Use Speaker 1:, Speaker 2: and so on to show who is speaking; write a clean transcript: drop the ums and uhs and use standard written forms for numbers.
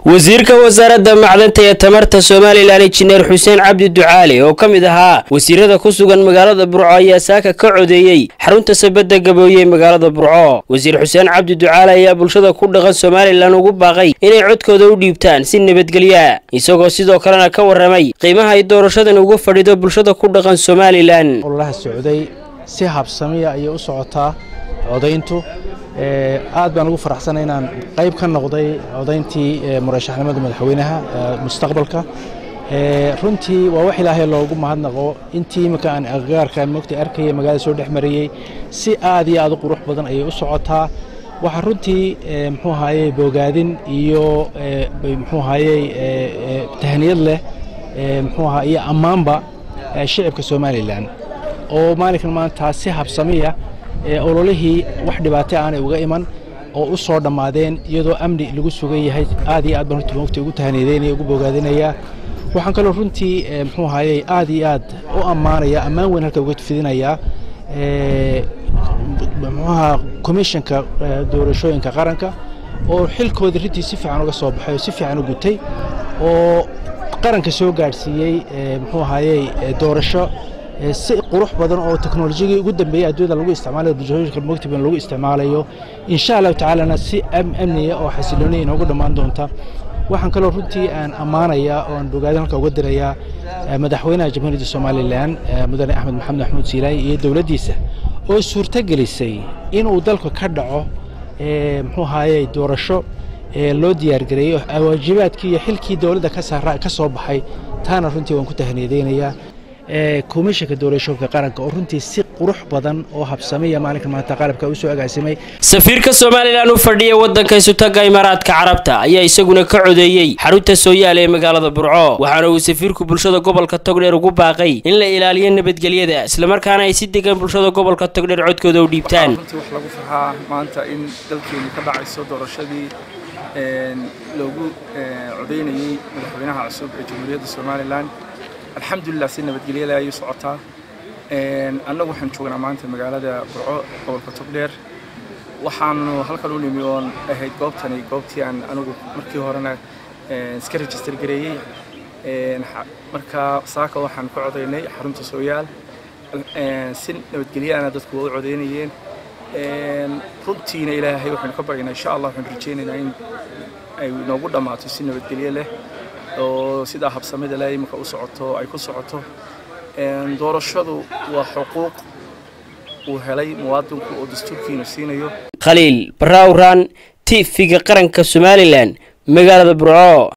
Speaker 1: Wasiirka Wasaaradda Macdanta iyo Tamarta Somalilan, Injineer Xuseen Cabdi Ducaale, oo ka mid ahaa wasiirada ku sugan magaalada Burco, ayaa saaka ka codeeyey xarunta Sabadda Gabooye ee magaalada Burco. Wasiir Xuseen Cabdi Ducaale ayaa bulshada ku dhaqan Somalilan ugu baaqay inay codkooda u dhiibtaan si nabadgelya, isagoo sidoo kalena ka warramay qiimaha ay doorashadan uga fadhido bulshada ku dhaqan Somalilan.
Speaker 2: Ololaha socday si habsamiya ayay u socotaa codayntu. Aad baan ugu faraxsanay inaan qayb ka noqday codayntii murashaxnimada madaxweynaha mustaqbalka. Runtii waa wax Ilaahay loogu mahadnaqo. Intii iminka aan agagaarka mogta arkaya, magaalada soo dhex marayey, si aad iyo aad u qurux badan ayay u socotaa. Waxaa runtii, muxuu ahaayey, bogaadin iyo, muxuu ahaayey, tahniyad leh, muxuu ahaa, iyo ammaanba shicibka Somalilan oo maalinkan maanta si habsamiya ololihii wax dhibaato aanay uga iman oo u soo dhammaadeen iyadoo amni lagu sugan yahay. Aad iyo aad baan runtii mogta ugu tahniyadeynaya, ugu bogaadinayaa. Waxaan kaloo runtii, muxuu ahaayey, aad iyo aad u ammaanaya, ammaan weyn halka uga fidinayaa, muxuaha, komishanka doorashooyinka qaranka oo xilkoodii runtii si fiican uga soo baxay oo si fiican u gutay oo qaranka soo gaadhsiiyey, muxuu ahaayey, doorasho si qurux badan oo teknolojiyadii ugu dambeeyey adduunyada lagu isticmaalayo, doorashooyinka mogtaban lagu isticmaalayo, insha Allahu tacaalana si amniya oo xasilooni inoogu dhammaan doonta. Waxaan kaloo runtii aan ammaanayaa oo aan bogaadin halka uga dirayaa madaxweynaha Jamhuuriyadda Somalilan, Mudane Axmed Maxamed Maxamuud Siilaayi, iyo dowladdiisa oo suurto gelisay inuu dalka ka dhaco, muxuu ahaayey, doorasho loo diyaargareeyey, waajibaadkii iyo xilkii dowladda ka saara ka soo baxay. Taana runtii waan ku tahniyadeynayaa komishanka doorashooyinka qaranka oo runtii si qurux badan oo habsamiya maalinka maanta qalabka u soo agaasimay.
Speaker 1: Safiirka Somalilan u fadhiya waddanka Isutaga Imaaraadka Carabta ayaa isaguna ka codeeyey xarunta Sooyaal ee magaalada Burco, waxaana uu safiirku bulshada gobolka Togdheer ugu baaqay in la ilaaliyo nabadgelyada, islamarkaana ay si degan bulshada gobolka Togdheer codkooda u dhiibtaan.
Speaker 3: Runtii wax lagu farxaa maanta in dalkeenu ka dhacayso doorashadii loogu codeynayey madaxweynaha cusub ee Jamhuuriyadda Somalilan. Alxamdulilah, si nabadgelyada ayay socotaa. Annagu waxaan joognaa maanta magaalada Burco, gobolka Togdheer. Waxaanu halkan u nimi oon ahayd goobtani goobtii aan anigu markii horena iska register gareeyey. Marka saaka waxaan ku codaynay xarunta Sooyaal. Si nabadgelyaana dadku waa u codeynayeen. Runtiina Ilaahay waxaynu ka baryaynaa, insha Allah waxaynu rajaynaynaa in ay noogu dhammaato si nabadgelyo leh oo sidaa habsamida leh imika u socoto ay ku socoto. Doorashadu waa xuquuq uu helay muwaadinku oo dastuurkiina siinayo.
Speaker 1: Khaliil Barraawraan, TV-ga qaranka Somalilan, magaalada Burco.